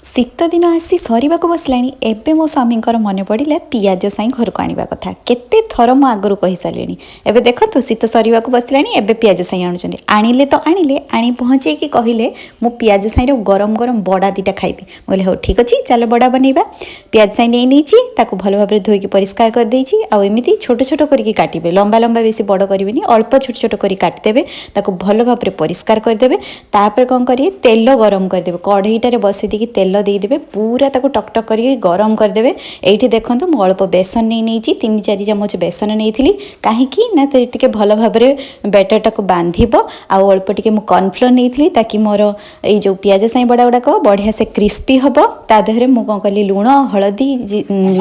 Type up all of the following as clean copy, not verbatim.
ଶୀତ ଦିନ ଆସି ସରିବାକୁ ବସିଲାଣି। ଏବେ ମୋ ସ୍ୱାମୀଙ୍କର ମନେ ପଡ଼ିଲା ପିଆଜ ସାଇଁ ଘରକୁ ଆଣିବା କଥା। କେତେ ଥର ମୁଁ ଆଗରୁ କହିସାରିଲିଣି। ଏବେ ଦେଖନ୍ତୁ, ଶୀତ ସରିବାକୁ ବସିଲାଣି, ଏବେ ପିଆଜ ସାଇଁ ଆଣୁଛନ୍ତି। ଆଣିଲେ ତ ଆଣିଲେ, ଆଣି ପହଞ୍ଚେଇକି କହିଲେ, "ମୁଁ ପିଆଜ ସାଇଁର ଗରମ ଗରମ ବଡ଼ା ଦୁଇଟା ଖାଇବି।" ମୁଁ କହିଲି, "ହଉ, ଠିକ୍ ଅଛି, ଚାଲ ବଡ଼ା ବନେଇବା।" ପିଆଜ ସାଇଁ ନେଇ ନେଇଛି, ତାକୁ ଭଲ ଭାବରେ ଧୋଇକି ପରିଷ୍କାର କରିଦେଇଛି। ଆଉ ଏମିତି ଛୋଟ ଛୋଟ କରିକି କାଟିବେ, ଲମ୍ବା ଲମ୍ବା ବେଶୀ ବଡ଼ କରିବେନି, ଅଳ୍ପ ଛୋଟ ଛୋଟ କରି କାଟିଦେବେ। ତାକୁ ଭଲ ଭାବରେ ପରିଷ୍କାର କରିଦେବେ। ତାପରେ କ'ଣ କରିବେ? ତେଲ ଗରମ କରିଦେବେ। କଢ଼େଇଟାରେ ବସେଇ ଦେଇକି ତେଲ ଦେଇଦେବେ, ପୁରା ତାକୁ ଟକ୍ ଟକ୍ କରିକି ଗରମ କରିଦେବେ। ଏଇଠି ଦେଖନ୍ତୁ, ମୁଁ ଅଳ୍ପ ବେସନ ନେଇ ନେଇଛି। 3-4 ଚାମଚ ବେସନ ନେଇଥିଲି। କାହିଁକି ନା ଟିକେ ଭଲ ଭାବରେ ବ୍ୟାଟରଟାକୁ ବାନ୍ଧିବ। ଆଉ ଅଳ୍ପ ଟିକେ ମୁଁ କର୍ଣ୍ଣଫ୍ଲୋର୍ ନେଇଥିଲି, ତାକି ମୋର ଏଇ ଯେଉଁ ପିଆଜ ସାଇଁ ବଡ଼ା ଗୁଡ଼ାକ ବଢ଼ିଆ ସେ କ୍ରିସ୍ପି ହେବ। ତା ଦେହରେ ମୁଁ କ'ଣ କଲି? ଲୁଣ, ହଳଦୀ,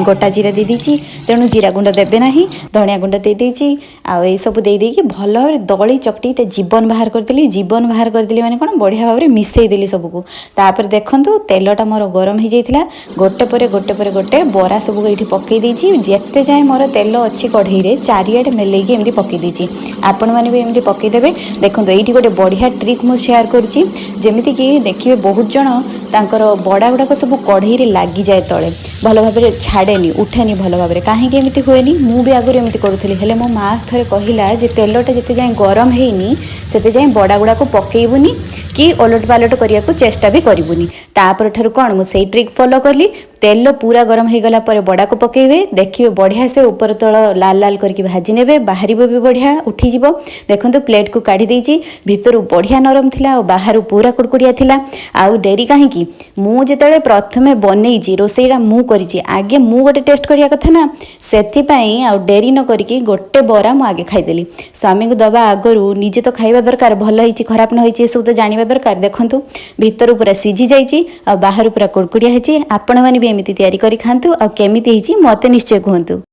ଗୋଟା ଜିରା ଦେଇଦେଇଛି। ତେଣୁ ଜିରା ଗୁଣ୍ଡ ଦେବେ ନାହିଁ। ଧଣିଆ ଗୁଣ୍ଡ ଦେଇଦେଇଛି। ଆଉ ଏଇସବୁ ଦେଇଦେଇକି ଭଲ ଭାବରେ ଦଳି ଚକଟି ତା ଜୀବନ ବାହାର କରିଦେଲି। ଜୀବନ ବାହାର କରିଦେଲି ମାନେ କ'ଣ? ବଢ଼ିଆ ଭାବରେ ମିଶେଇ ଦେଲି ସବୁକୁ। ତାପରେ ଦେଖନ୍ତୁ, ତେଲଟା ମୋର ଗରମ ହେଇଯାଇଥିଲା। ଗୋଟେ ପରେ ଗୋଟେ ପରେ ଗୋଟେ ବରା ସବୁ ଏଇଠି ପକେଇ ଦେଇଛି। ଯେତେ ଯାଏଁ ମୋର ତେଲ ଅଛି କଢ଼େଇରେ, ଚାରିଆଡ଼େ ମେଲେଇକି ଏମିତି ପକେଇ ଦେଇଛି। ଆପଣମାନେ ବି ଏମିତି ପକେଇଦେବେ। ଦେଖନ୍ତୁ, ଏଇଠି ଗୋଟେ ବଢ଼ିଆ ଟ୍ରିକ୍ ମୁଁ ସେୟାର କରୁଛି। ଯେମିତିକି ଦେଖିବେ, ବହୁତ ଜଣ ତାଙ୍କର ବଡ଼ା ଗୁଡ଼ାକ ସବୁ କଢ଼େଇରେ ଲାଗିଯାଏ ତଳେ, ଭଲ ଭାବରେ ଛାଡ଼େନି, ଉଠେନି ଭଲ ଭାବରେ। କାହିଁକି ଏମିତି ହୁଏନି? ମୁଁ ବି ଆଗରୁ ଏମିତି କରୁଥିଲି। ହେଲେ ମୋ ମା ଥରେ କହିଲା ଯେ ତେଲଟା ଯେତେ ଯାଏଁ ଗରମ ହେଇନି, ସେତେ ଯାଏଁ ବଡ଼ା ଗୁଡ଼ାକୁ ପକେଇବୁନି କି ଓଲଟ ପାଲଟ କରିବାକୁ ଚେଷ୍ଟା ବି କରିବୁନି। ତାପରଠାରୁ କ'ଣ, ମୁଁ ସେଇ ଟ୍ରିକ୍ ଫଲୋ କଲି। ତେଲ ପୁରା ଗରମ ହେଇଗଲା ପରେ ବଡ଼ାକୁ ପକେଇବେ। ଦେଖିବେ, ବଢ଼ିଆ ସେ ଉପର ତଳ ଲାଲ ଲାଲ କରିକି ଭାଜି ନେବେ, ବାହାରିବ ବି ବଢ଼ିଆ ଉଠିଯିବ। ଦେଖନ୍ତୁ, ପ୍ଲେଟ୍କୁ କାଢ଼ି ଦେଇଛି। ଭିତରୁ ବଢ଼ିଆ ନରମ ଥିଲା ଆଉ ବାହାରୁ ପୁରା କୁଡ଼କୁଡ଼ିଆ ଥିଲା। ଆଉ ଡେରି କାହିଁକି? ମୁଁ ଯେତେବେଳେ ପ୍ରଥମେ ବନେଇଛି, ରୋଷେଇଟା ମୁଁ କରିଛି, ଆଗେ ମୁଁ ଗୋଟେ ଟେଷ୍ଟ କରିବା କଥା ନା? ସେଥିପାଇଁ ଆଉ ଡେରି ନ କରିକି ଗୋଟେ ବରା ମୁଁ ଆଗେ ଖାଇଦେଲି। ସ୍ୱାମୀଙ୍କୁ ଦେବା ଆଗରୁ ନିଜେ ତ ଖାଇବା ଦରକାର। ଭଲ ହେଇଛି, ଖରାପ ନ ହେଇଛି, ଏସବୁ ତ ଜାଣିବା ଦରକାର। ଦେଖନ୍ତୁ, ଭିତରୁ ପୁରା ସିଝି ଯାଇଛି ଆଉ ବାହାରୁ ପୁରା କୁଡ଼କୁଡ଼ିଆ ହେଇଛି। ଆପଣମାନେ ବି ଏମିତି ତିଆରି କରି ଖାଆନ୍ତୁ ଆଉ କେମିତି ହେଇଛି, ମୋତେ ନିଶ୍ଚୟ କୁହନ୍ତୁ।